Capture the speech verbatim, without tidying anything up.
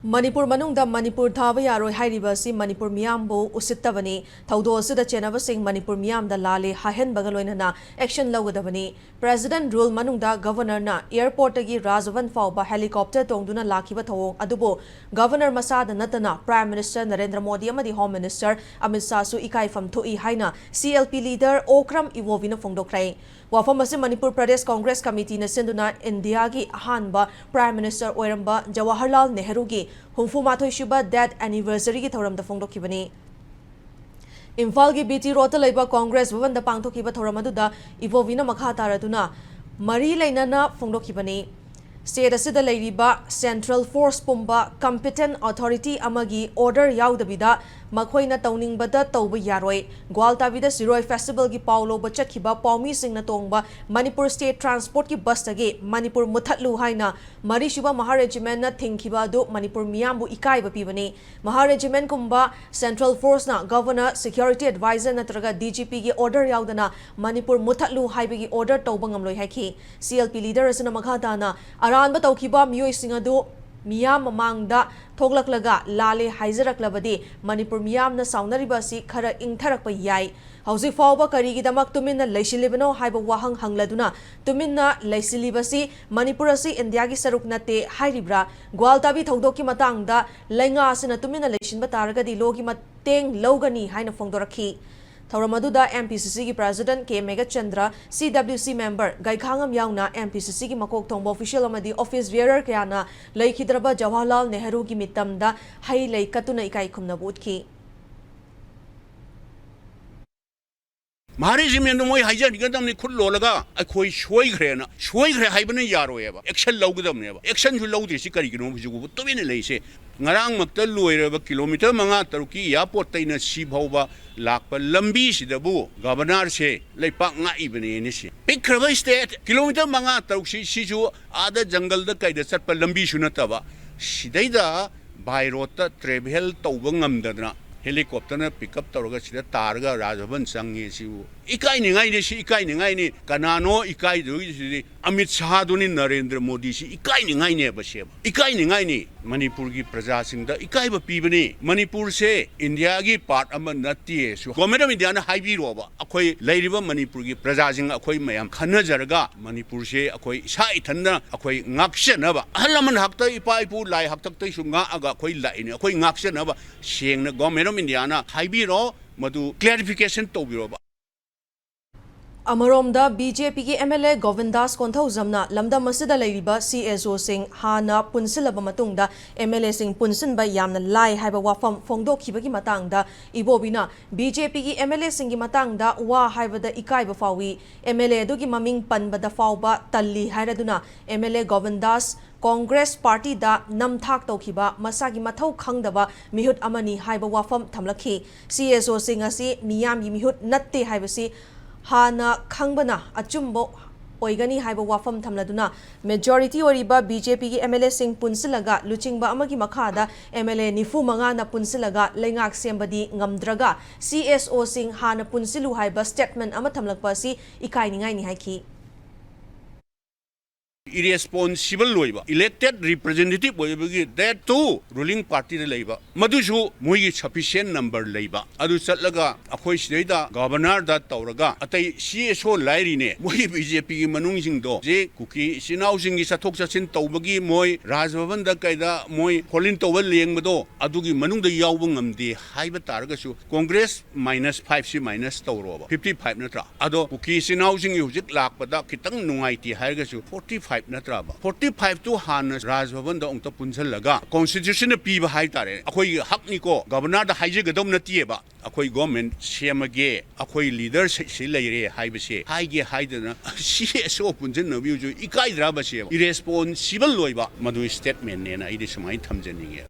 ꯃꯅꯤꯄꯨꯔ ꯃꯅꯨꯡꯗ ꯃꯅꯤꯄꯨꯔ ꯊꯥꯕ ꯌꯥꯔꯣꯏ ꯍꯥꯏꯔꯤꯕ ꯑꯁꯤ ꯃꯅꯤꯄꯨꯔ ꯃꯤꯌꯥꯝꯕꯨ ꯎꯁꯤꯠꯇꯕꯅꯤ꯫ ꯊꯧꯗꯣꯛ ꯑꯁꯤꯗ ꯆꯦꯟꯅꯕꯁꯤꯡ ꯃꯅꯤꯄꯨꯔ ꯃꯤꯌꯥꯝꯗ ꯂꯥꯜꯂꯦ ꯍꯥꯏꯍꯟꯕꯒ ꯂꯣꯏꯅꯅ action ꯂꯧꯒꯗꯕꯅꯤ꯫ President rule ꯃꯅꯨꯡꯗ Governorꯅ airportꯇꯒꯤ ꯔꯥꯖꯚꯕꯟ ꯐꯥꯎꯕ helicopter ꯇꯣꯡꯗꯨꯅ ꯂꯥꯛꯈꯤꯕ ꯊꯧꯑꯣꯡ ꯑꯗꯨꯕꯨ Governor ꯃꯁꯥꯗ ꯅꯠꯇꯅ Prime Minister ꯅꯔꯦꯟꯗ꯭ꯔ ꯃꯣꯗꯤ ꯑꯃꯗꯤ Home Minister ꯑꯃꯤꯠ ꯁꯥꯍꯁꯨ ꯏꯀꯥꯏꯐꯝ ꯊꯣꯛꯏ ꯍꯥꯏꯅ CLP leader ꯑꯣꯀ꯭ꯔꯝ ꯏꯕꯣꯕꯤꯅ ꯐꯣꯡꯗꯣꯛꯈ꯭ꯔꯦ꯫ ꯋꯥꯐꯝ ꯑꯁꯤ ꯃꯅꯤꯄꯨꯔ ꯄ꯭ꯔꯗꯦꯁ ꯀꯣꯡꯒ꯭ꯔꯦꯁ ꯀꯃꯤꯇꯤꯅ ꯁꯤꯟꯗꯨꯅ ꯏꯟꯗꯤꯌꯥꯒꯤ ꯑꯍꯥꯟꯕ Prime Minister ꯑꯣꯏꯔꯝꯕ ꯖꯋꯥꯍꯔꯂꯥꯜ ꯅꯦꯍꯔꯨꯒꯤ ꯍꯨꯝꯐꯨ ꯃꯥꯊꯣꯏ ꯁꯨꯕ death anniversaryꯒꯤ ꯊꯧꯔꯝꯗ ꯐꯣꯡꯗꯣꯛꯈꯤꯕꯅꯤ꯫ ꯏꯝꯐꯥꯜꯒꯤ BT Roadꯇ ꯂꯩꯕ ꯀꯣꯡꯒ꯭ꯔꯦꯁ ꯚꯕꯟꯗ ꯄꯥꯡꯊꯣꯛꯈꯤꯕ ꯊꯧꯔꯝ ꯑꯗꯨꯗ ꯏꯕꯣꯕꯤꯅ ꯃꯈꯥ ꯇꯥꯔꯗꯨꯅ ꯃꯔꯤ ꯂꯩꯅꯅ ꯐꯣꯡꯗꯣꯛꯈꯤꯕꯅꯤ꯫ State ꯑꯁꯤꯗ ꯂꯩꯔꯤꯕ central force ꯄꯨꯝꯕ competent authority ꯑꯃꯒꯤ order ꯌꯥꯎꯗꯕꯤꯗ ꯃꯈꯣꯏꯅ ꯇꯧꯅꯤꯡꯕꯗ ꯇꯧꯕ ꯌꯥꯔꯣꯏ꯫ ꯒ꯭ꯋꯥꯜꯇꯥꯕꯤꯗ ꯁꯤꯔꯣꯏ festivalꯒꯤ ꯄꯥꯎ ꯂꯧꯕ ꯆꯠꯈꯤꯕ ꯄꯥꯎꯃꯤꯁꯤꯡꯅ ꯇꯣꯡꯕ ꯃꯅꯤꯄꯨꯔ State Transportꯀꯤ busꯇꯒꯤ ꯃꯅꯤꯄꯨꯔ ꯃꯨꯠꯊꯠꯂꯨ ꯍꯥꯏꯅ ꯃꯔꯤꯁꯨꯕ Maharajimentꯅ ꯊꯤꯡꯈꯤꯕ ꯑꯗꯨ ꯃꯅꯤꯄꯨꯔ ꯃꯤꯌꯥꯝꯕꯨ ꯏꯀꯥꯏꯕ ꯄꯤꯕꯅꯤ꯫ Maharajimentꯀꯨꯝꯕ central forceꯅ Governor, Security Advisor ꯅꯠꯇ꯭ꯔꯒ DGPꯒꯤ order ꯌꯥꯎꯗꯅ ꯃꯅꯤꯄꯨꯔ ꯃꯨꯠꯊꯠꯂꯨ ꯍꯥꯏꯕꯒꯤ order ꯇꯧꯕ ꯉꯝꯂꯣꯏ ꯍꯥꯏꯈꯤ꯫ CLP leader ꯑꯁꯤꯅ ꯃꯈꯥ ꯇꯥꯅ ꯑꯔꯥꯟꯕ ꯇꯧꯈꯤꯕ ꯃꯤꯑꯣꯏꯁꯤꯡ ꯑꯗꯨ ꯃꯤꯌꯥꯝ ꯃꯃꯥꯡꯗ ꯊꯣꯛꯂꯛꯂꯒ ꯂꯥꯜꯂꯦ ꯍꯥꯏꯖꯔꯛꯂꯕꯗꯤ ꯃꯅꯤꯄꯨꯔ ꯃꯤꯌꯥꯝꯅ ꯁꯥꯎꯅꯔꯤꯕ ꯑꯁꯤ ꯈꯔ ꯏꯪꯊꯔꯛꯄ ꯌꯥꯏ꯫ ꯍꯧꯖꯤꯛ ꯐꯥꯎꯕ ꯀꯔꯤꯒꯤꯗꯃꯛ ꯇꯨꯃꯤꯟꯅ ꯂꯩꯁꯤꯜꯂꯤꯕꯅꯣ ꯍꯥꯏꯕ ꯋꯥꯍꯪ ꯍꯪꯂꯗꯨꯅ ꯇꯨꯃꯤꯟꯅ ꯂꯩꯁꯤꯜꯂꯤꯕꯁꯤ ꯃꯅꯤꯄꯨꯔ ꯑꯁꯤ ꯏꯟꯗꯤꯌꯥꯒꯤ ꯁꯔꯨꯛ ꯅꯠꯇꯦ ꯍꯥꯏꯔꯤꯕ꯭ꯔꯥ? ꯒ꯭ꯋꯥꯜꯇꯥꯕꯤ ꯊꯧꯗꯣꯛꯀꯤ ꯃꯇꯥꯡꯗ ꯂꯩꯉꯥꯛ ꯑꯁꯤꯅ ꯇꯨꯃꯤꯟꯅ ꯂꯩꯁꯤꯟꯕ ꯇꯥꯔꯒꯗꯤ ꯂꯣꯒꯤ ꯃꯇꯦꯡ ꯂꯧꯒꯅꯤ ꯍꯥꯏꯅ ꯐꯣꯡꯗꯣꯔꯛꯈꯤ꯫ ꯊꯧꯔꯝ ꯑꯗꯨꯗ MPCCꯒꯤ President ꯀꯦ ꯃꯦꯘꯆꯟꯗ꯭ꯔ, CWC member ꯒꯩꯈꯥꯉꯝ ꯌꯥꯎꯅ MPCCꯒꯤ ꯃꯀꯣꯛ ꯊꯣꯡꯕ official ꯑꯃꯗꯤ office bearer ꯀꯌꯥꯅ ꯂꯩꯈꯤꯗ꯭ꯔꯕ ꯖꯋꯥꯍꯔꯂꯥꯜ ꯅꯦꯍꯔꯨꯒꯤ ꯃꯤꯇꯝꯗ ꯍꯩ ꯂꯩ ꯀꯠꯇꯨꯅ ꯏꯀꯥꯏ ꯈꯨꯝꯅꯕ ꯎꯠꯈꯤ꯫ ꯃꯍꯥꯔꯤꯖꯤꯃꯦꯟꯗꯣ ꯃꯣꯏ ꯍꯥꯏꯖꯅꯤꯡꯒꯗꯕꯅꯤ, ꯈꯨꯠ ꯂꯣꯜꯂꯒ ꯑꯩꯈꯣꯏ ꯁꯣꯏꯈ꯭ꯔꯦꯅ꯫ ꯁꯣꯏꯈ꯭ꯔꯦ ꯍꯥꯏꯕꯅ ꯌꯥꯔꯣꯏꯑꯕ, action ꯂꯧꯒꯗꯕꯅꯦꯕ꯫ Action ꯁꯨ ꯂꯧꯗ꯭ꯔꯤꯁꯤ ꯀꯔꯤꯒꯤꯅꯣ? ꯍꯧꯖꯤꯛ ꯐꯥꯎꯕ ꯇꯨꯃꯤꯟꯅ ꯂꯩꯁꯦ꯫ ꯉꯔꯥꯡꯃꯛꯇ ꯂꯣꯏꯔꯕ kilometre ꯃꯉꯥ ꯇꯔꯨꯛꯀꯤ airportꯇꯩꯅ ꯁꯤ ꯐꯥꯎꯕ ꯂꯥꯛꯄ ꯂꯝꯕꯤꯁꯤꯗꯕꯨ Governorꯁꯦ ꯂꯩꯄꯥꯛ ꯉꯥꯛꯏꯕꯅꯦꯅ꯫ ꯁꯤ ꯄꯤꯛꯈ꯭ꯔꯕ state, kilometre ꯃꯉꯥ ꯇꯔꯨꯛꯁꯤ, ꯁꯤꯁꯨ ꯑꯥꯗ jungleꯗ ꯀꯩꯗ ꯆꯠꯄ ꯂꯝꯕꯤꯁꯨ ꯅꯠꯇꯕ, ꯁꯤꯗꯩꯗ by roadꯇ travel ꯇꯧꯕ ꯉꯝꯗꯗꯅ helicopterꯅ pick up ꯇꯧꯔꯒ ꯁꯤꯗ ꯇꯥꯔꯒ ꯔꯥꯖꯚꯕꯟ ꯆꯪꯉꯦ꯫ ꯁꯤꯕꯨ ꯏꯀꯥꯏꯅꯤꯡꯉꯥꯏꯅꯤ, ꯁꯤ ꯏꯀꯥꯏꯅꯤꯡꯉꯥꯏꯅꯤ꯫ ꯀꯅꯥꯅꯣ ꯏꯀꯥꯏꯗꯣꯏꯁꯤꯗꯤ? ꯑꯃꯤꯠ ꯁꯥꯍꯗꯨꯅꯤ, ꯅꯔꯦꯟꯗ꯭ꯔ ꯃꯣꯗꯤꯁꯤ ꯏꯀꯥꯏꯅꯤꯡꯉꯥꯏꯅꯦꯕ, ꯁꯦꯕ ꯏꯀꯥꯏꯅꯤꯡꯉꯥꯏꯅꯤ꯫ ꯃꯅꯤꯄꯨꯔꯒꯤ ꯄ꯭ꯔꯖꯥꯁꯤꯡꯗ ꯏꯀꯥꯏꯕ ꯄꯤꯕꯅꯤ꯫ ꯃꯅꯤꯄꯨꯔꯁꯦ ꯏꯟꯗꯤꯌꯥꯒꯤ ꯄꯥꯔꯠ ꯑꯃ ꯅꯠꯇꯦꯁꯨ ꯒꯣꯔꯃꯦꯟ ꯑꯣꯐ ꯏꯟꯗꯤꯌꯥꯅ ꯍꯥꯏꯕꯤꯔꯣꯕ꯫ ꯑꯩꯈꯣꯏ ꯂꯩꯔꯤꯕ ꯃꯅꯤꯄꯨꯔꯒꯤ ꯄ꯭ꯔꯖꯥꯁꯤꯡ, ꯑꯩꯈꯣꯏ ꯃꯌꯥꯝ ꯈꯟꯅꯖꯔꯒ ꯃꯅꯤꯄꯨꯔꯁꯦ ꯑꯩꯈꯣꯏ ꯏꯁꯥ ꯏꯊꯟꯗ ꯑꯩꯈꯣꯏ ꯉꯥꯛꯆꯅꯕ, ꯑꯍꯜ ꯂꯃꯟ ꯍꯥꯛꯇꯛ, ꯏꯄꯥ ꯏꯄꯨ ꯂꯥꯏ ꯍꯥꯛꯇꯛꯇꯩꯁꯨ ꯉꯥꯛꯑꯒ ꯑꯩꯈꯣꯏ ꯂꯥꯛꯏꯅꯤ꯫ ꯑꯩꯈꯣꯏ ꯉꯥꯛꯆꯅꯕ ꯁꯦꯡꯅ ꯒꯣꯔꯃꯦꯟ ꯑꯣꯐ ꯏꯟꯗꯤꯌꯥꯅ ꯍꯥꯏꯕꯤꯔꯣ, ꯃꯗꯨ ꯀ꯭ꯂꯦꯔꯤꯐꯤꯀꯦꯁꯟ ꯇꯧꯕꯤꯔꯣꯕ꯫ ꯑꯃꯔꯣꯝꯗ, ꯕꯤ ꯖꯦ ꯄꯤꯒꯤ ꯑꯦꯝ ꯑꯦꯜ ꯑꯦ ꯒꯣꯕꯤꯟꯗꯥꯁ ꯀꯣꯟꯊꯧꯖꯝꯅ ꯂꯝꯗꯝ ꯑꯁꯤꯗ ꯂꯩꯔꯤꯕ ꯁꯤ ꯑꯦꯁ ꯑꯣꯁꯤꯡ ꯍꯥꯟꯅ ꯄꯨꯟꯁꯤꯜꯂꯕ ꯃꯇꯨꯡꯗ ꯑꯦꯝ ꯑꯦꯜ ꯑꯦꯁꯤꯡ ꯄꯨꯟꯁꯤꯟꯕ ꯌꯥꯝꯅ ꯂꯥꯏ ꯍꯥꯏꯕ ꯋꯥꯐꯝ ꯐꯣꯡꯗꯣꯛꯈꯤꯕꯒꯤ ꯃꯇꯥꯡꯗ ꯏꯕꯣꯕꯤꯅ, ꯕꯤ ꯖꯦ ꯄꯤꯒꯤ ꯑꯦꯝ ꯑꯦꯜ ꯑꯦꯁꯤꯡꯒꯤ ꯃꯇꯥꯡꯗ ꯋꯥ ꯍꯥꯏꯕꯗ ꯏꯀꯥꯏꯕ ꯐꯥꯎꯏ, ꯑꯦꯝ ꯑꯦꯜ ꯑꯦ ꯑꯗꯨꯒꯤ ꯃꯃꯤꯡ ꯄꯟꯕꯗ ꯐꯥꯎꯕ ꯇꯜꯂꯤ ꯍꯥꯏꯔꯗꯨꯅ ꯑꯦꯝ ꯑꯦꯜ ꯑꯦ ꯒꯣꯕꯤꯟꯗꯥꯁ ꯀꯣꯡꯒ꯭ꯔꯦꯁ ꯄꯥꯔꯇꯤꯗ ꯅꯝꯊꯥꯛ ꯇꯧꯈꯤꯕ ꯃꯁꯥꯒꯤ ꯃꯊꯧ ꯈꯪꯗꯕ ꯃꯤꯍꯨꯠ ꯑꯃꯅꯤ ꯍꯥꯏꯕ ꯋꯥꯐꯝ ꯊꯝꯂꯛꯈꯤ꯫ ꯁꯤ ꯑꯦꯁ ꯑꯣꯁꯤꯡ ꯑꯁꯤ ꯃꯤꯌꯥꯝꯒꯤ ꯃꯤꯍꯨꯠ ꯅꯠꯇꯦ ꯍꯥꯏꯕꯁꯤ ꯍꯥꯟꯅ ꯈꯪꯕꯅ ꯑꯆꯨꯝꯕ ꯑꯣꯏꯒꯅꯤ ꯍꯥꯏꯕ ꯋꯥꯐꯝ ꯊꯝꯂꯗꯨꯅ, ꯃꯦꯖꯣꯔꯤꯇꯤ ꯑꯣꯏꯔꯤꯕ ꯕꯤ ꯖꯦ ꯄꯤꯒꯤ ꯑꯦꯝ ꯑꯦꯜ ꯑꯦꯁꯤꯡ ꯄꯨꯟꯁꯤꯜꯂꯒ ꯂꯨꯆꯤꯡꯕ ꯑꯃꯒꯤ ꯃꯈꯥꯗ ꯑꯦꯝ ꯑꯦꯜ ꯑꯦ ꯅꯤꯐꯨ ꯃꯉꯥꯅ ꯄꯨꯟꯁꯤꯜꯂꯒ ꯂꯩꯉꯥꯛ ꯁꯦꯝꯕꯗꯤ ꯉꯝꯗ꯭ꯔꯒ, ꯁꯤ ꯑꯦꯁ ꯑꯣꯁꯤꯡ ꯍꯥꯟꯅ ꯄꯨꯟꯁꯤꯜꯂꯨ ꯍꯥꯏꯕ ꯁ꯭ꯇꯦꯠꯃꯦꯟ ꯑꯃ ꯊꯝꯂꯛꯄ ꯑꯁꯤ ꯏꯀꯥꯏꯅꯤꯡꯉꯥꯏꯅꯤ ꯍꯥꯏꯈꯤ꯫ ꯏꯔꯦꯁꯄꯣꯟꯁꯤꯕꯜ ꯑꯣꯏꯕ, ꯏꯂꯦꯛꯇꯦꯗ ꯔꯤꯄ꯭ꯔꯖꯦꯟꯇꯦꯇꯤꯚ ꯑꯣꯏꯕꯒꯤ, that too ruling party ꯗ ꯂꯩꯕ, ꯃꯗꯨꯁꯨ ꯃꯣꯏꯒꯤ sufficient number ꯂꯩꯕ, ꯑꯗꯨ ꯆꯠꯂꯒ ꯑꯩꯈꯣꯏ ꯁꯤꯗꯩꯗ ꯒꯚꯔꯅꯔꯗ ꯇꯧꯔꯒ, ꯑꯇꯩ ꯁꯤ ꯑꯦꯁ ꯑꯣ ꯂꯥꯏꯔꯤꯅꯦ, ꯃꯣꯏ ꯕꯤ ꯖꯦ ꯄꯤꯒꯤ ꯃꯅꯨꯡꯁꯤꯡꯗꯣ, ꯍꯧꯖꯤꯛ ꯀꯨꯀꯤ ꯏꯆꯤꯟ ꯏꯅꯥꯎꯁꯤꯡꯒꯤ ꯆꯠꯊꯣꯛ ꯆꯠꯁꯤꯟ ꯇꯧꯕꯒꯤ, ꯃꯣꯏ ꯔꯥꯖ ꯚꯕꯟꯗ ꯀꯩꯗ ꯃꯣꯏ ꯐꯣꯟ ꯏꯟ ꯇꯧꯕ ꯂꯦꯡꯕꯗꯣ, ꯑꯗꯨꯒꯤ ꯃꯅꯨꯡꯗ ꯌꯥꯎꯕ ꯉꯝꯗꯦ ꯍꯥꯏꯕ ꯇꯥꯔꯒꯁꯨ, ꯀꯣꯡꯒ꯭ꯔꯦꯁ ꯃꯥꯏꯅꯁ ꯐꯥꯏꯚꯁꯤ ꯃꯥꯏꯅꯁ ꯇꯧꯔꯣꯕ, ꯐꯤꯐꯇꯤ ꯐꯥꯏꯚ ꯅꯠꯇ꯭ꯔꯥ? ꯑꯗꯣ ꯀꯨꯀꯤ ꯏꯆꯤꯟ ꯏꯅꯥꯎꯁꯤꯡꯒꯤ ꯍꯧꯖꯤꯛ ꯂꯥꯛꯄꯗ ꯈꯤꯇꯪ ꯅꯨꯡꯉꯥꯏꯇꯦ ꯍꯥꯏꯔꯒꯁꯨ, ꯐꯣꯔꯇꯤ ꯐꯥꯏꯚ ꯅꯠꯇ꯭ꯔꯕ? ꯐꯣꯔꯇꯤ ꯐꯥꯏꯚꯇꯨ ꯍꯥꯟꯅ ꯔꯥꯖ ꯚꯕꯟꯗ ꯑꯃꯨꯛꯇ ꯄꯨꯟꯁꯤꯜꯂꯒ, ꯀꯣꯟꯁꯇꯤꯇ꯭ꯌꯨꯁꯟꯅ ꯄꯤꯕ ꯍꯥꯏꯇꯥꯔꯦ, ꯑꯩꯈꯣꯏꯒꯤ ꯍꯛꯅꯤꯀꯣ, ꯒꯚꯔꯅꯔꯗ ꯍꯥꯏꯖꯒꯗꯧ ꯅꯠꯇꯦꯕ꯫ ꯑꯩꯈꯣꯏ ꯒꯣꯔꯃꯦꯟ ꯁꯦꯝꯃꯒꯦ, ꯑꯩꯈꯣꯏ ꯂꯤꯗꯔꯁꯤꯞꯁꯤ ꯂꯩꯔꯦ ꯍꯥꯏꯕꯁꯦ ꯍꯥꯏꯒꯦ ꯍꯥꯏꯗꯅ ꯁꯤ ꯑꯦꯁ ꯑꯣ ꯄꯨꯟꯁꯤꯟꯅꯕꯤꯕꯁꯨ ꯏꯀꯥꯏꯗ꯭ꯔꯕ? ꯁꯦ ꯏꯔꯦꯁꯄꯣꯟꯁꯤꯕꯜ ꯑꯣꯏꯕ ꯃꯗꯨ ꯁ꯭ꯇꯦꯠꯃꯦꯟꯅꯦꯅ ꯑꯩꯗꯤ ꯁꯨꯃꯥꯏꯅ ꯊꯝꯖꯅꯤꯡꯉꯦ꯫